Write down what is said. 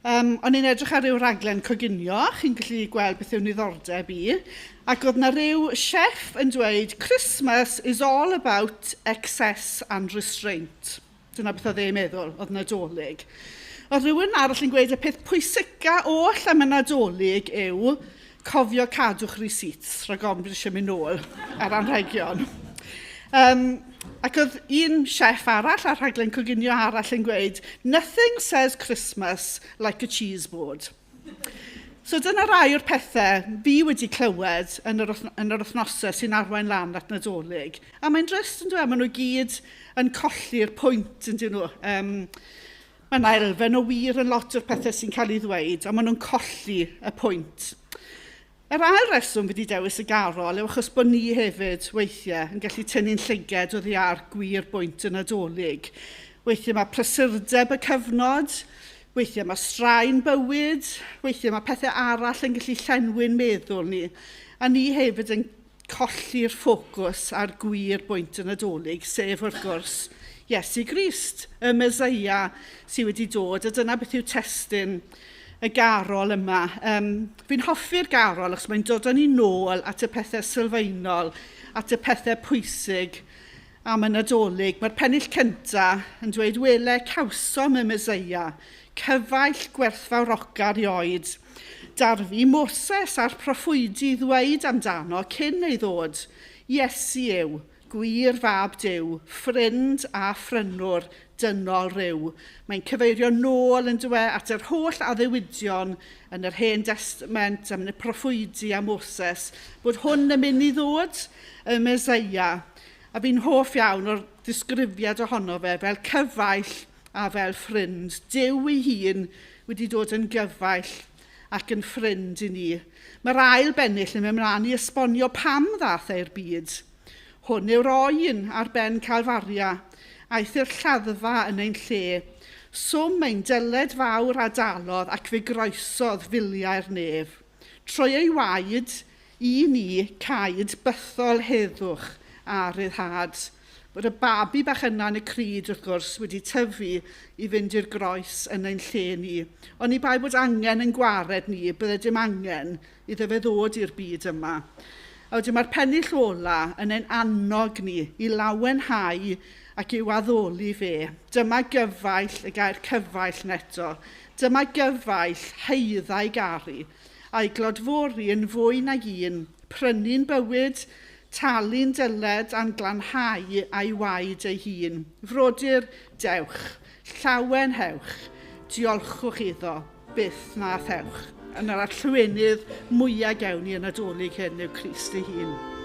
Um, o'n i'n edrych ar ryw raglen coginio, chi'n gallu gweld beth yw'n niddordeb i, ac oedd na ryw chef yn dweud, Christmas is all about excess and restraint. Dyna beth oedd e'n meddwl, oedd Nadolig. Oedd rhywun arall yn gweud y peth pwysica oll am y Nadolig yw cofio cadw'ch receipts rhag ofn bod eisiau mynd nôl ar anrhegion. Um, ac oedd un chef arall ar rhaglen coginio arall yn gweud, nothing says Christmas like a cheese board. So dyna rai o'r pethau fi wedi clywed yn yr, yn yr wythnosau sy'n arwain lan at Nadolig. A mae'n drist yn dweud, maen nhw gyd yn colli'r pwynt yn dyn nhw. Um, Mae yna elfen o wir yn lot o'r pethau sy'n cael ei ddweud, ond maen nhw'n colli y pwynt. Yr ail reswm fi wedi dewis y garol yw achos bod ni hefyd, weithiau, yn gallu tynnu'n llyged oddi ar gwir bwynt y Nadolig. Weithiau mae prysurdeb y cyfnod, weithiau mae straen bywyd, weithiau mae pethau arall yn gallu llenwi'n meddwl ni. A ni hefyd yn colli'r ffocws ar gwir bwynt y Nadolig, sef wrth gwrs Iesu Grist, y Meseia sydd wedi dod, a dyna beth yw testun y garol yma. Um, fi'n hoffi'r garol achos mae'n dod â ni nôl at y pethau sylfaenol, at y pethau pwysig am y Nadolig. Mae'r pennill cyntaf yn dweud, wele, cawsom y Meseia, cyfaill gwerthfawrogar i oed, Darfu Moses a'r proffwydi ddweud amdano cyn ei ddod, Iesu yw, gwir Fab Duw, ffrind a phrynwr dynol ryw. Mae'n cyfeirio nôl, yn dyw e, at yr holl addewidion yn yr Hen Destament am y proffwydi a Moses, bod hwn yn mynd i ddod, y Meseia. A fi'n hoff iawn o'r ddisgrifiad ohono fe fel cyfaill a fel ffrind. Duw ei hun wedi dod yn gyfaill ac yn ffrind i ni. Mae'r ail bennill yn mynd mlaen i esbonio pam ddath e i'r byd. Hwn yw'r oen ar ben Calfaria, aeth i'r lladdfa yn ein lle. Swm ein dyled fawr a dalodd ac fe groesodd filiau'r nef. Trwy ei waed, i ni, caed bythol heddwch a rhyddhad. Bod y babi bach yna yn y crud, wrth gwrs, wedi tyfu i fynd i'r groes yn ein lle ni. Oni bai bod angen yn gwared ni, bydde dim angen iddo fe ddod i'r byd yma. A wedyn mae'r pennill ola yn ein annog ni i lawenhau ac i'w addoli fe. Dyma gyfaill, y gair cyfaill neto. Dyma gyfaill haeddau garu, a'i glodfori yn fwy nag un, prynu'n bywyd, talu'n dyled a'n glanhau a'i waed ei hun. Frodyr, dewch, llawenhewch, diolchwch iddo, byth na thewch. Yn yr allwenydd mwyaf gewn ni yn Nadolig hyn yw Crist ei hun.